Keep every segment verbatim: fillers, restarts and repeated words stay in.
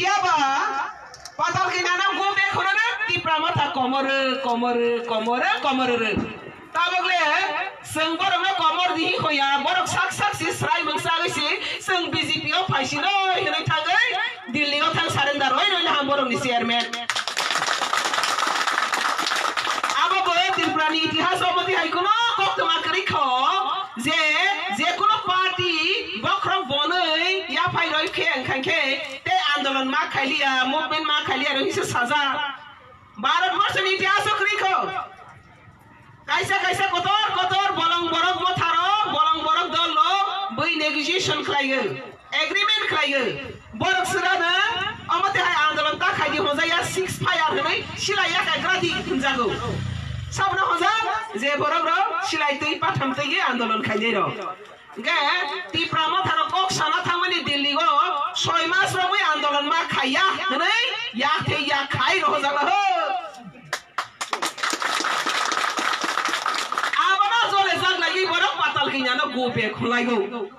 Yaba, patal khe nana go be khorana, Tipra Motha komor, komor, komor, komor. Tabok le, chwng borok no komor di hoya, borok sak sak si srai mung sagwi si, chwng B J P o phaisi noi hinwi thangwi, Delhi o thang surrender oi noi ham borok ni chairman. Abo bo Tripura ni itihas o moti hai kuno kok tuma kwrwi kho, je, je kuno party bokhorok bonwi yaphai roi khe wngkha khe, tei andolon ma khailiya, movement ma khailiya roi se sajak. Bharat borso ni itihas o kwrwi kho. Kaisa kaisa kotor kotor bolong borok motharo, bolong borok dol rok bui negotiation khlaiyo, agreement khlaiyo. Borok sirano omo te hai andolon ta khaidi hojaya six fire hwnwi silai ya kaigra di hwnjago. Sabno hojak je borok rok silai twi patham twi andolon khainai rok. Hingke Tipra Motha rok kok sana thangmani Delhi o soi mas romwi andolon ma khaiya hwnwi yak the yak khai rohojak ho. Abono jole jak lagi borok patal kanya no go back khulaigo.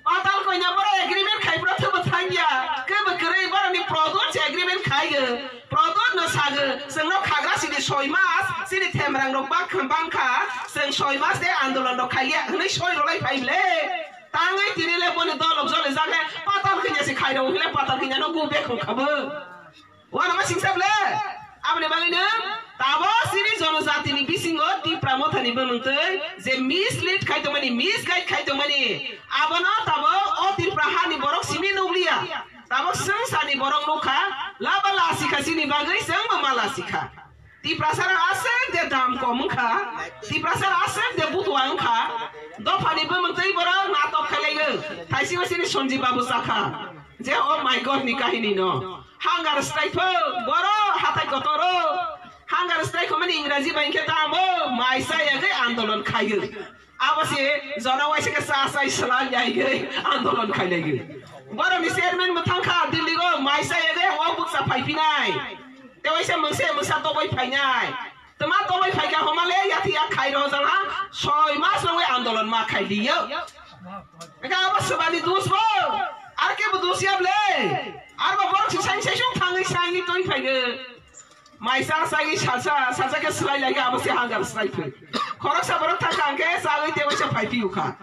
Patal kanya borok agreement khai pro thebo thangya. Kebo kwrwi borok ni product se agreement khaigo. Product no sago. Sengno khagra sini soi mas sini themrang rok bak bangkha. Seng soi mas de andolon rok khaiya. Hwnwi soi rolai phai le. Tangwi tini le boni dolok jole jak le patal kanya se khai rok hile patal kanya no go back khabo. Wanama singsa ble? Aboni bagwino tabo chini jonojatini bisingo Tipra Mothani bumung twi je mislead khai tongmani, misguide khai tongmani, abono tabo o Tripura hani borok simi nukliya. Tabo swngcharni borok nukha, laba lasikha chini bagwi chwngbo ma lasikha. Tiprasarok aswk de dam kom wngkha, Tiprasarok aswk de butua wngkha, dophani bumung twi borok natok khailaigo, thaisingo chini Sanjeev Babu chakha. Je, oh my God ni kahini no. Hunger strike pho, boro hatai kotoro. Hunger strike homani Ingraji bai khe tamo, mai chayagwi andolon khayo. Abo se jora waisa khe cha chai swlai yaigwi andolon khailaigo. Borok ni chairman bo thangkha Delhi go, mai chayagwi o bukcha phaiphinai. Te waisa mungse mungsa toboi phainai. Tama toboi phaikha homale yati ya khai rojak ha, soi mas rogwi andolon ma khai liyo. Eka abo swbani dus bo, ar ke bo dus ya ble. Ar bo borok si sai sai sung thangwi sai ni twi phaigo. Mai sa sai salsa, salsa ke swlai lai abo se hangar swlai phi. Khorok sa borok thang khe sagwi te waisa phai phi ukha.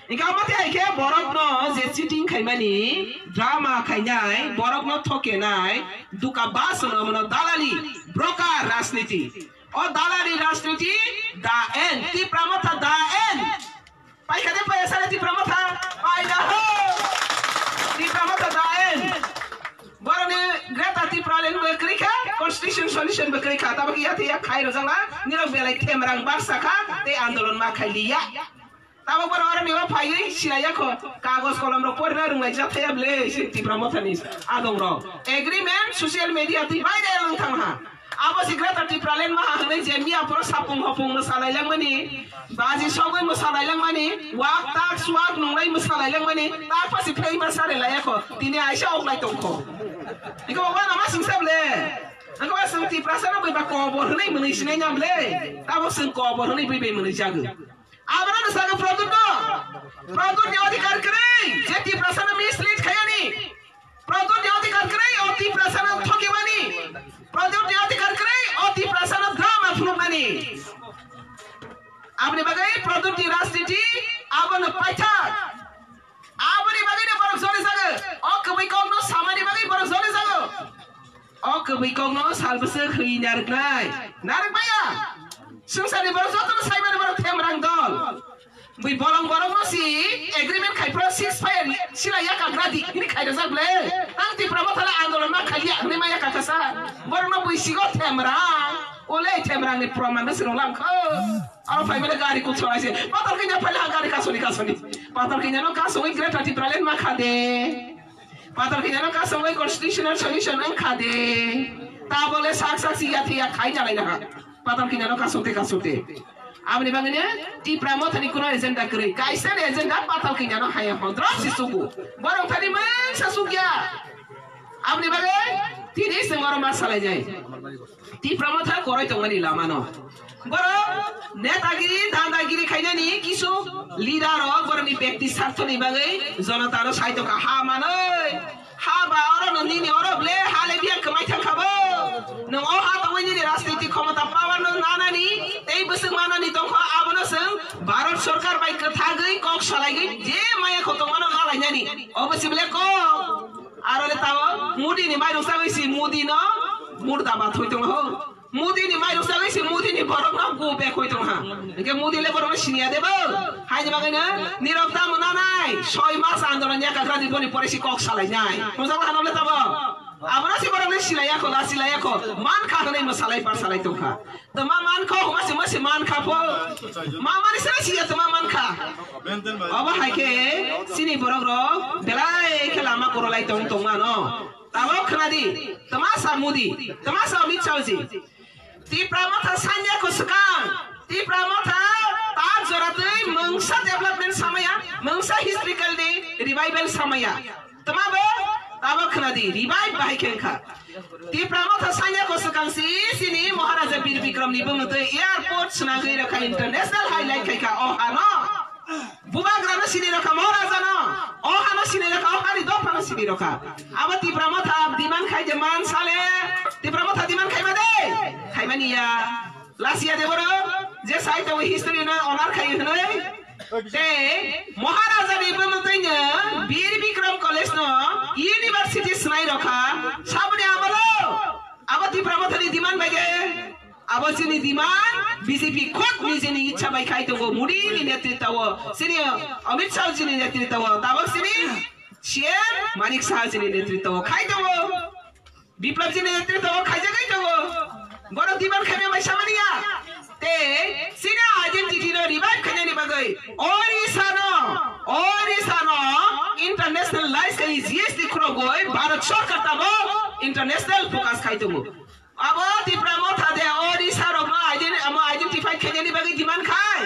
Eka abo te hai khe borok no je cheating khaimani, drama khainai, borok no thokenai, duka bas no mono dalali, broker rajniti. O dalali rajniti da end, Tipra Motha da end. Paikha de paya sare Tipra Motha, paida ho. Tipra Motha da end. Boroni Greater Tipraland bo kwrwi kha, constitution solution bo kwrwi kha. Tabok ya te ya khai rojak la, nirok belai themrang baksa kha, tei andolon ma khai liya. Tabok borok aro nibo phaiwi silaiya kho, kagoj kolom rok porina rwngnai jathaya ble, se Tipra Mothani adong rok. Agreement social media twi viral wng thang ha. Abo si Greater Tipraland maha hwnwi je miya phoro sapung hopung mwsalai langmani, baji sogwi mwsalai langmani, wak tak suwak nunglai mwsalai langmani, tak pasi phai ma sare laiya kho, tini aisa oklai tong kho. Iko ba nama singsa ble. Iko ba sing Tiprasa no bai ba kobor hwnwi mwnwi sinai nya ble. Abo sing kobor hwnwi bai bai mwnwi jago. Abraham saka Pradyut no. Pradyut ni adhikar kwrwi, je Tiprasa no mislead khayani. Pradyut ni adhikar kwrwi, o Tiprasa no thokimani. Pradyut ni adhikar kwrwi, o Tiprasa no drama phunukmani. Aboni bagwi Pradyut ni rajniti abono paithak. Aboni bagwi no borok joli jago. O kwbwi kok no samani bagwi borok joli jago. O kwbwi kok no sal bwswk hwi narwknai. Narwk maya. Swngcharni borok joto no saimani borok themrang dol. Bwi bolong borok no si agreement khai pro six fire sila ya kagra di. Hini khai rajak ble. Ang Tipra Motha la andolon ma khaliya hwnwi maya kakasa. Borok no bwi sigo themrang. Ole themrang ni proman no siro langkho. Aro phai mane gari kuchora se. Patal kinya phai ha gari kasoni kasoni. Patal kinya no kasoni Greater Tipraland ma khade. Patal kinya no kasoni constitutional solution ang khade. Ta bole sak sak si ya thiya khai jalai na ha. Patal kinya no kasonte kasonte. Aboni bagwi ne Tipra Mothani kuno agenda kwrwi. Kaisa ni agenda patal kinya no haya hondro si suku. Borok thani mangsa sukya. Aboni bagwi tini sengoro ma salai jai. Tipra Motha koroi tongmani lama no. Borok netagiri, dandagiri khainani kisu leader rok borokni bekti sarthoni bagwi jonotano saitokha ha manwi. Ha ba oro no nini oro ble Swngmanani tongkha, abono swng Bharat Sarkar bai kwthagwi kok salaigwi je maya kho tongmano malainani. Obo sibole kok. Aro le tao Modi ni mairung sagwi si Modi no murda ba thoi tong ho. Modi ni mairung sagwi si Modi ni borok no go be khoi tong ha. Hingke Modi le borok no siniya de bo. Hai je bagwi no nirok tamo nanai. Soi mas andolon ya kakra di boni pore si kok salai nai. Mujak hano le tabo. Abono si borok no silai ya kho, la silai ya kho. Man kha hwnwi mo salai par salai tong kha. Tma man kho, huma si, huma si man kha pho. Ma mani sara si ya tma man kha. Obo hai khe chini borok rok belai khe lama korolai tong tong mano. Tabok khna di, tma sa Modi, tma sa Amit Shah ji. Tipra Motha sanya ko swkang. Tipra Motha tar jora twi mungsa development samaya, mungsa historical ni revival samaya. Tma bo tabok khna di, revive bahai khe wngkha. Tipra Motha sanya ko swkang si, sini Maharaja Bir Bikram ni bumung twi airport swnagwi rwkha, international highlight khai kha o hano. Bubagra no sini rwkha, Maharaja no. O hano sini rwkha, o hani dopha no sini rwkha. Abo Tipra Motha demand khai je man sale. Tipra Motha demand khai ma de. Khai mani ya. Lasia de boro. Je sai to history no honor khai hwnwi. Tei Maharaja ni bumung twi no Bir Bikram College no university swnai rokha. Saboni amalo abo Tipra Motha ni demand bai de. Abo chini demand B J P khud nijeni ichha bai khai tongo, Modi ni netritwa o, chini Amit Shah ji ni netritwa o, tabok chini C M Manik Saha ji ni netritwa o khai tongo. Biplab ji ni netritwa o khaijagwi tongo. Borok demand khaina bai samani ya. Tei chini identity no revive khainani bagwi Odisha no, Odisha no international license G S T khurogwi Bharat Sarkar tabok international focus khai tongo. Abo Tipra Motha de Odisha rok no ident-, amo identify khainani bagwi demand khai?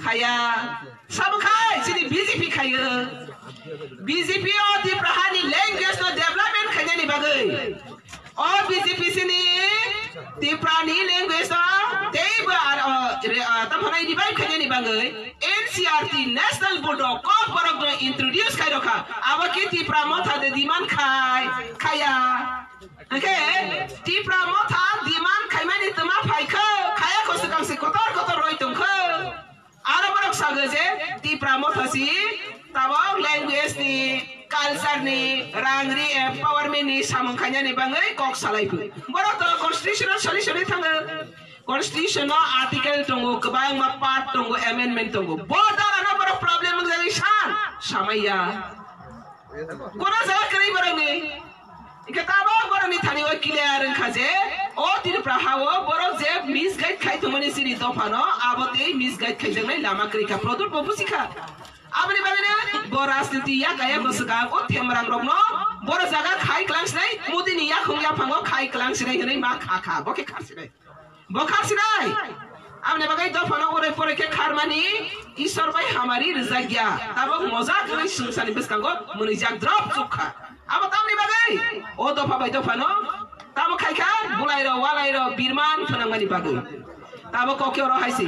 Khaya. Sabo khai, chini B J P khayo. B J P o Tipra hani language no development khainani bagwi. O B J P chini Tipra ni language no teibo ar, o, re, o, tamo hwnai revive khainani bagwi N C E R T National Board o Kokborok no introduce khai rokha. Abo ki Tipra Motha de demand khai? Khaya. Hingke Tipra Motha demand khaimani tma phaikha, khaya kho swkang se kotor kotor roi tongkha. Aro borok sago je Tipra Motha si tabok language ni, culture ni, rang ri empowerment ni samung khainani bagwi kok salai phu. Borok to constitution o soli soli thango. Constitution o article tongo, kwbangma part tongo, amendment tongo. Bo dara no borok problem wngjagwi san, samaiya. Kono jaga kwrwi borokni. Hingke tabok borokni thani o clear wngkha je o Tripura ha o borok je misguide khai tongmani chini dophano abo tei misguide khaijaknai lama kwrwi kha. Pradyot bo buji kha. Aboni bagwino bo rajniti yakaya bo swkang o themrang rokno borok jaga khai klang sinai, Modi ni yakhung yaphango khai klang sinai hwnwi ma kha kha, bo khe khar sinai. Bo khar sinai. Aboni bagwi dophano urai porai khe kharmani Isor bai hamari rwjakya. Tabok mojak wngwi swngcharni bwskango mwnwijak drop chukha. Abo tamni bagwi? O dopha bai dophano tamo khaikha, bulairok, walairok, birman phwnangmani bagwi. Tabok kokhe oro hai se.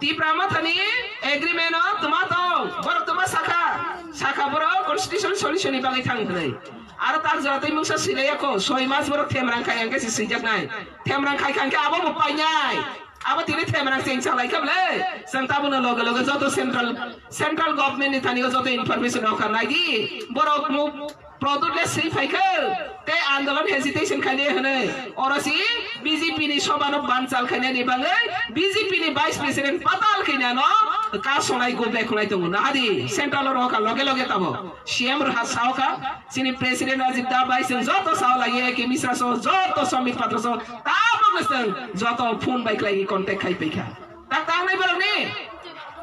Tipra Mothani agreement o twma tong, borok twma sakha, sakha borok constitution solution ni bagwi thang hwnwi. Aro tak jora tei mungsa silaiya kho, soi mas borok themrang khai hwnkhe se swijaknai. Themrang khai kha hwnkhe abo bo painai. Abo tini themrang chengsa lai kha bwle. Chwng tabukno loge loge joto central, central government ni thani o joto information rok kha nai di. Borok mu Product le swi phai khe, tei andolon hesitation khainai hwnwi. Oro si B J P ni soba no banchal khainani bagwi B J P ni Vice President patal khaina no kasonai go bekhwnai tongo. Nahadi central o rohor kha loge loge tamo C M rwha sao kha, chini President Rajib Da bai chwng joto sao laiye, K Misra so joto Sambit Patra so tabok no chwng joto phone bai khlai contact khai pai kha. Tak tangnai borokni.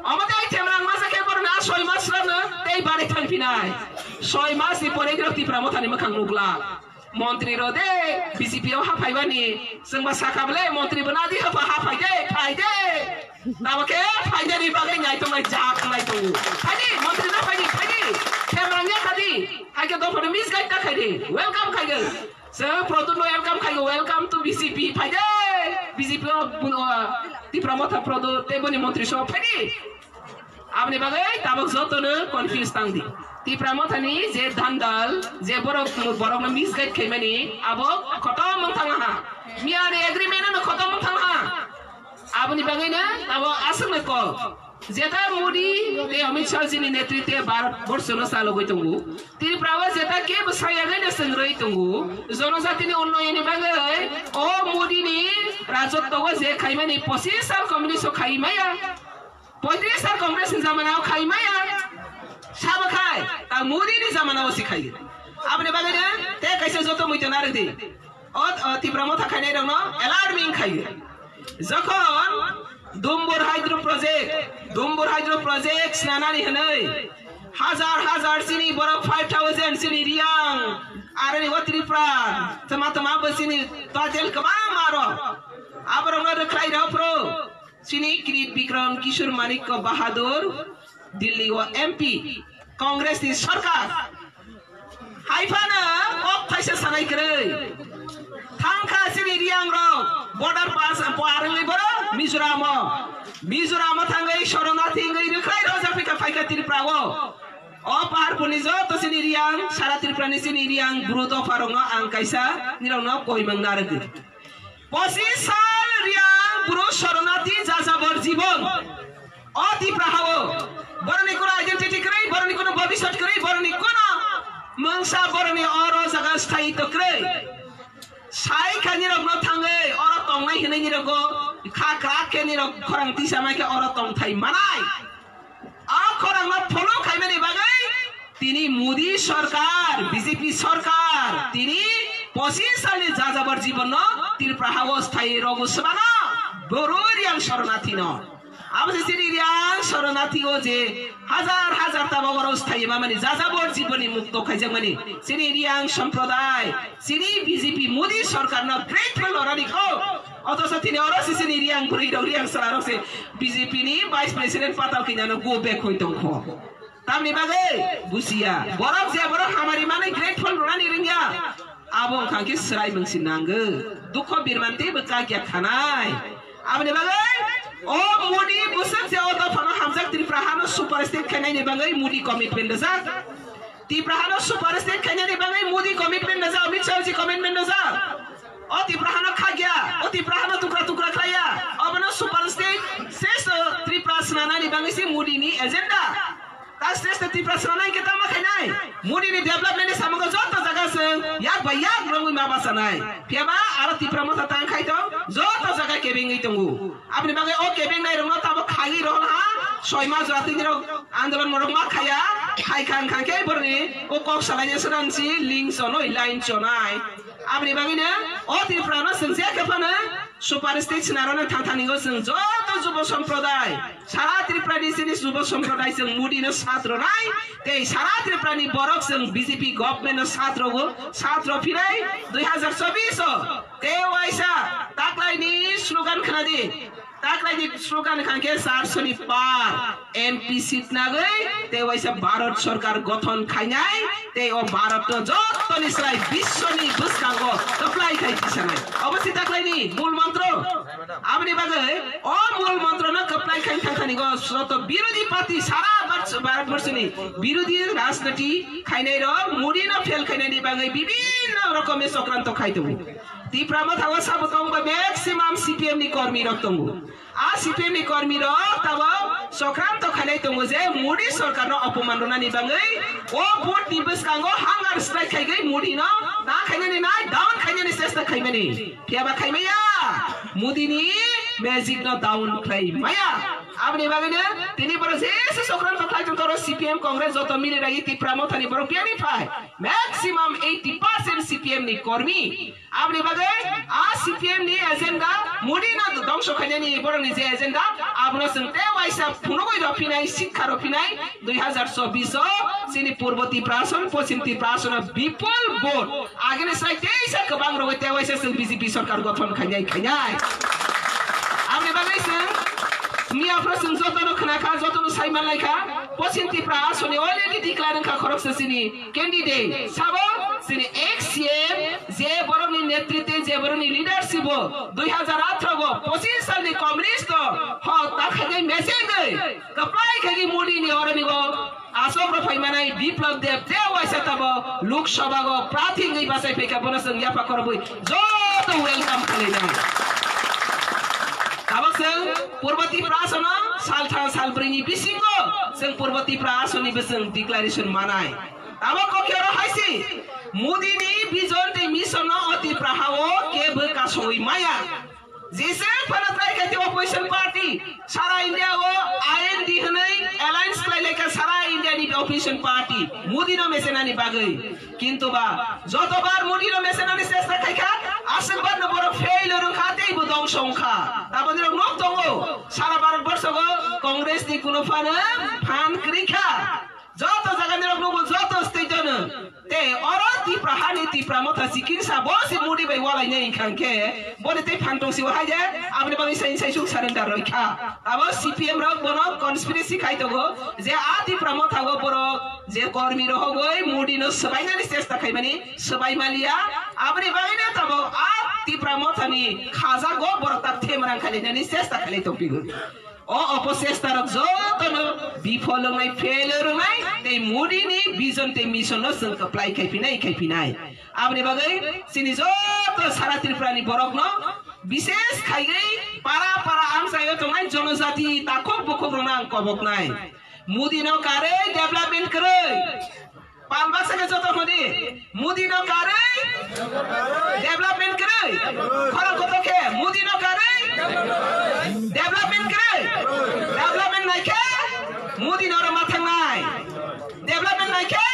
Omo tei themrang masa khe borokni a soi mas rokno tei bari thangphinai. Soi mas ni pore khe Tipra Mothani mwkhang nukla. Montri rok de B J P o haphaibani chwngba sakha bwle montri bo nadi hapha haphai de phai de. Tamo khe phai de ni bagwi nai tongnai jak nai tongo. Phaidi montri no phaidi phaidi. Themrang ya khadi. Hai khe dophano misguide ta khaidi. Welcome khaigwi. Chwng Produt no welcome khai, welcome to B J P, phai de, B J P o, uh, Tipra Motha Produt, tei boni montri so phai di. Aboni bagwi tabok joto no confuse tang di. Tipra Motha ni je dandal, je borok, borok no misguide khaimani, abo khotom wng thang ha. Miya ni agreement no khotom wng thang ha. Aboni bagwino abo aswkno kok. Jeta Modi tei Amit Shah jini netritwe Bharat borsono chalogwi tongo. Tripura o jeta kebo sayagwino chwngrwi tongo. Jonojatini unnayonni bagwi o Modi ni rajotwo o je khaimani pochis sal Congress o khaimaya. Poitris sal Congress ni jamanao khaimaya. Sabo khai, ta Modi ni jamanao si khai. Aboni bagwino tei kaisa joto muitu narwkdi. O, o Tipra Motha khainai rokno alarming khai. Jokhon Dumbur Hydro Project, Dumbur Hydro Project snanani hwnwi hajar hajar chini borok five thousand chini Riyang, aroni o Tripura, tama tama bo chini total kwbangma rok. Aborokno rwkhlai rw phuru chini Kirit Bikram Kishore Manikya Bahadur, Delhi o M P, Congress ni sarkar. Hai phano kok thaisa sanai kwrwi. Thangkha chini Riyang rok border pass po arwngwi boro Mizoram o. Mizoram o thangwi Sharanarthi wngwi rwkhlai rojak phikha phaikha Tripura o. O Paharpur ni joto chini Riyang, sara Tripura ni chini Riyang bru dopha rokno ang kaisa nirokno koimang narwgwi. Pochis sal Riyang bru Sharanarthi jajabor jibon. O Tipra hao boroni kono identity kwrwi, boroni kono bobisot kwrwi, boroni kono mungsa boroni oro jaga sthayitw kwrwi. Sai kha nirokno thangwi oro tongnai hinwi nirokgo kha kwrak khe nirok khorang tisa mai khe oro tongthai manai. A khorangno follow khaimani bagwi tini Modi sarkar, B J P sarkar, tini pochis salni jajabor jibonno Tripura hao sthai rogo swmano, boro Riyang Sharanarthino. Abo se chini Riyang Sharanarthi o je hajar hajar tabok oro sthai mamani jajabor jibonni mukto khaijakmani chini Riyang sampradaya, chini B J P Modi sarkarno grateful orani kho. Othocho tini oro se chini Riyang bwrwi rok, Riyang chwla rok se B J P ni Vice President patal kanya no go back hoi tong kho. Tamni bagwi busia. Borok je borok hamari manwi grateful rwnani rwngya. Abo wngkha khe swrai mungsi nango. Dukho birmante bwkha kya khanai. Aboni bagwi o Modi bwswk je o dophano hamjak Tripura hano super state khainai ni bagwi Modi commitment rwjak. Tripura hano super state khainani bagwi Modi commitment rwjak, Amit Shah ji commitment rwjak. O Tripura hano khagya, o Tripura hano tukra tukra khlaiya. Obono super state, state Tripura swnanani bagwi se Modi ni agenda. Ta state Tripura swnanai khe tamo khainai? Modi ni development ni samungo joto jaga chwng yak bai yak rwngwi ma bachanai. Phiyaba aro Tipra Motha tang khai tong, joto jaga kebengwi tongo. Aboni bagwi o kebengnai rokno tabok khagwi rohor ha, soi mas jora tini rok andolon morok ma khaya, khai khang khang khe borni o kok salai ni swnam si ling chonoi line chonai. Aboni bagwi no o Tripura no chwng je khe phano super state swnaro no thang thang ni o chwng joto jubo somproday, sara Tripura ni sini jubo somproday chwng Modi no sat rwnai, tei sara Tripura ni borok chwng B J P government no sat rogo, sat rw phinai dui hazar chobbish o. Tei waisa taklaini slogan khna di. Taklaini slogan khangkhe charso ni par M P seat nagwi tei waisa Bharat Sarkar gothon khainai tei o Bharat no jotoni slai biswoni bwskango kwplai khai tisanai. Obo si taklaini mul mantro. Aboni bagwi o mul mantro no kwplai khai thangthani go joto birodhi party sara Bharat, Bharat borso ni birodhi rajniti khainai rok Modi no fail khainani bagwi bibhinno rokomi chokranto khai tongo. Tipra Motha o sabo tongba maximum C P M ni kormi rok tongo. A C P M ni kormi rok tabo chokranto khainai tongo je Modi sarkar no opoman rwnani bagwi o vote ni bwskango hunger strike khaigwi Modi no ta khainani nai down khainani chesta khaimani. Phiyaba khaimaya Modi ni magic no down khlai maya. Aboni bagwi no tini borok jesa chokranto khlai tong toro C P M Congress joto mili ragi Tipra Motha ni borok biyani phai maximum eighty percent C P M ni kormi. Aboni bagwi a C P M ni agenda, Modi no dongso khainani borokni je agenda, abono chwng tei waisa phunugwi rw phinai, sikha rw phinai, dui hazar chobbish o chini Purbo Tiprasana, Poschim Tiprasana bipul vote agini sai teisa kwbang rwgwi tei waisa chwng B J P sarkar gothon khainai, khainai. Aboni bagwi chwng miya phano chwng jotono khna kha, jotono sai manlai kha, Poschim Tiprasana ni already declare wngkha khoroksa chini candidate sabo chini ex C M, je borokni netritwe, je borokni leadership o dui hazar atharo go pochis salni communist o ho ta khaigwi mechegwi kwplai khaigwi Modi ni oroni go asok rw phaimanai Biplab Deb tei waisa tabo Lok Sabha go prathi wngwi bachai phaikha, bono chwng yapha khorobwi joto welcome khlainai. Abo chwng Purbo Tipra Asono salthang salbrwini bisingo chwng Purbo Tipra Asoni bo chwng declaration manai. Abo kokhe oro hai se Modi ni vision tei mission no o Tipra ha o kebo kasoi maya. Jese phano try khaite opposition party sara India o I N D hwnwi alliance khlai laikha sara India ni opposition party Modi no mesenani bagwi. Kintu ba jotobar Modi no mesenani chesta khaikha, aswkbar no borok fail rwngkha tei bo dongso wngkha. Taboni rok nok tongo, sara Bharat borsogo Congress ni kuno phano phan kwrwi kha. Joto jaga ni rok nugo, joto state o no. Te oro Tipra hani Tipra Motha chikinsa bo se Modi bai walai nai wngkha hwnkhe boni tei phan tong si o hai je aboni bagwi sai sai suk surrender roi kha. Abo C P M rok bono conspiracy khai tongo je a Tipra Motha go borok je kormi rohogoi Modi no swbainani chesta khaimani swbai maliya, aboni bagwino tabok a Tipra Mothani khajago borok tak themrang khailainani chesta khailai tongphigo. O opocesta rok jotono bifol wngnai, fail wngnai, tei Modi ni vision tei mission no chwng kwplai khaiphinai, khaiphinai. Aboni bagwi chini joto sara Tripura ni borok no bishesh khaiwi para para amchaio tongnai jonojati takhuk bukhuk rokno ang koboknai. Modi no karwi development kwrwi. Pal baksa khe joto hodi. Modi no karwi development kwrwi. Khorang kotor khe Modi no karwi development kwrwi. Development nai khe Modi no rwma thangnai. Development nai khe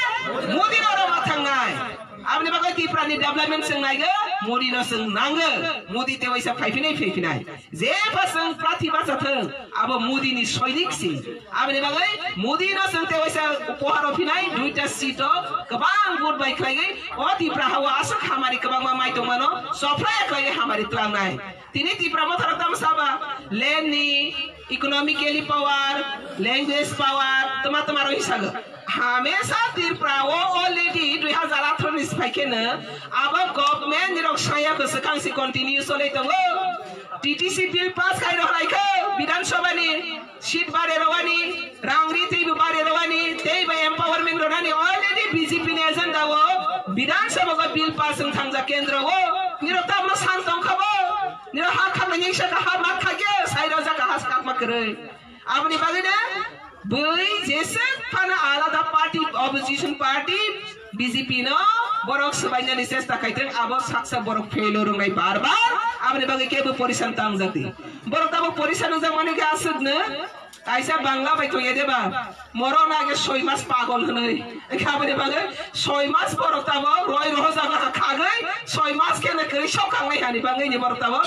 Modi no rwma thangnai. Aboni bagwi Tripura ni development chwng naigo, Modi no chwng nango. Modi tei waisa phaiphinai, phaiphinai. Jepha chwng prathi bacha thwng, abo Modi ni soinik se. Aboni bagwi Modi no chwng tei waisa upohar o phinai, duita seat o kwbang vote bai khlaiwi o Tipra ha o aswk hamari kwbangma mai tongmano, sophraya khlaiwi hamari twlangnai. Tini Tipra Motha rok tamo saba, land ni, economically power, language power, tama tama rok hisago. Hamesa Tripura o already dui hazar atharo ni siphai kheno abo government ni rok saya ko swkang si continue cholai tongo. T T C bill pass khai rok lai kho Bidhan Sabha ni seat bare rowani, rang ri tei bo bare rowani, tei bo empowerment ronani already B J P ni agenda o Bidhan Sabha o bill pass wng thangjak kendro o. Nirok tamno san tong kha bo? Nirok ha khaknani wngsa kha, ha mak kha khe sai rojak kha, ha swkakma kwrwi. Aboni bagwino bui jeswk phano alada party, opposition party, B J P no borok swbainani chesta khaitwng, abo saksa borok fail o rwngnai bar bar, aboni bagwi kebo porisan tangjak di. Borok tabuk porisan wngjak mani khe aswkno kaisa Bangla bai tongya deba, morok na age soi mas pagol hwnwi. Wngkhe aboni bagwi soi mas borok tabuk roi rohorjak kha khagwi, soi mas khe na kwrwi sok kangnai hani bagwi ni borok tabuk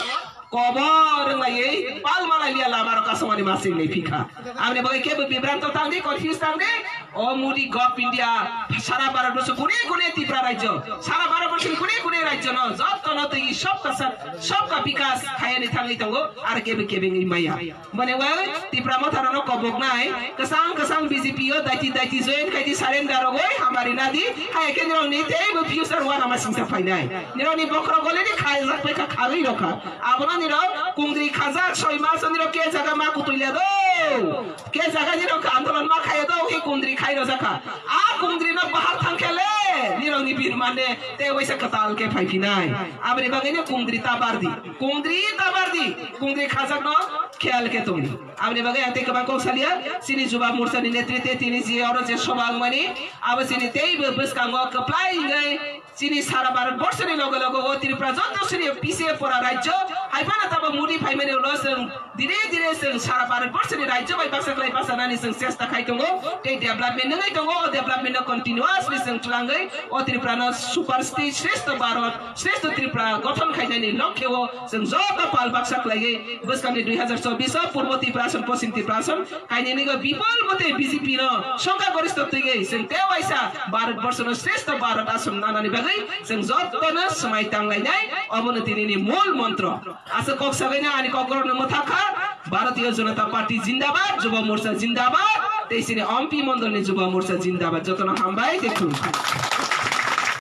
kobor wnglaiywi pal malai liya lama rok kasongmani masing nai phikha. Aboni bagwi kebo bibranto tangdi, confuse tangdi. O Modi gov India sara Bharat borso kune kune Tripura rajyo, sara Bharat borso kune kune rajyo no jotto no twi sabka sat, sabka bikas khayani thangwi tongo, ar kebo kebengwi maya. Boni wai Tripura Motha rok no kobok nai, kwchang kwchang B J P o daiti daiti join khai di, surrender rogwi hamari nadi, hai khe nirok ni tei bo future uanama singsa phainai. Nirok ni bokhorok already khaijak pai kha, khagwi rok kha. Abono nirok kungdri khajak soi mas o nirok ke jaga ma kutui le do. Ke jaga nirok andolon ma khaiya do, ke kungdri khai rojak kha. A kungdri no bahar thang khe le, nirok ni birman de tei waisa kwtal khe phai phinai. Aboni bagwi no kungdri ta bar di. Kungdri ta bar di. Kungdri khajak no kheyal khe tong di. Aboni bagwi ang tei kwbang kok saliya, chini Juba Morcha ni netrite tini je oro je soba wngmani, abo chini teibo bwskango kwplai wngwi chini sara Bharat borso ni loge loge o Tripura joto chini pisa pora rajyo, hai phano tamo Modi phaimani ulo chwng dire dire chwng sara Bharat borso ni rajyo bai baksa khlai bachanani chwng chesta khai tongo, tei development wngwi tongo, o development no continuously chwng twlangwi o Tripura no super state, Shreshtha Bharat, Shreshtha Tripura gothon khainani lokhe o chwng joto pal baksa khlaiwi bwskangni dui hazar chobbish o Purbo Tripura ason, Poschim Tripura ason, kainwi nigwi bipol mote B J P no songkha goristho twiwi chwng tei waisa Bharat borsono Shreshtha Bharat ason nanani bagwi chwng jotono swmai tanglainai, obono tinini mul montro. Aswk kok sagwi no ani kokrokno mwthakha, Bharatiya Janata Party jindabad, Juba Morcha jindabad, tei chini Ompi Mondolni Juba Morcha jindabad. Jotono hambai tei khulumkha.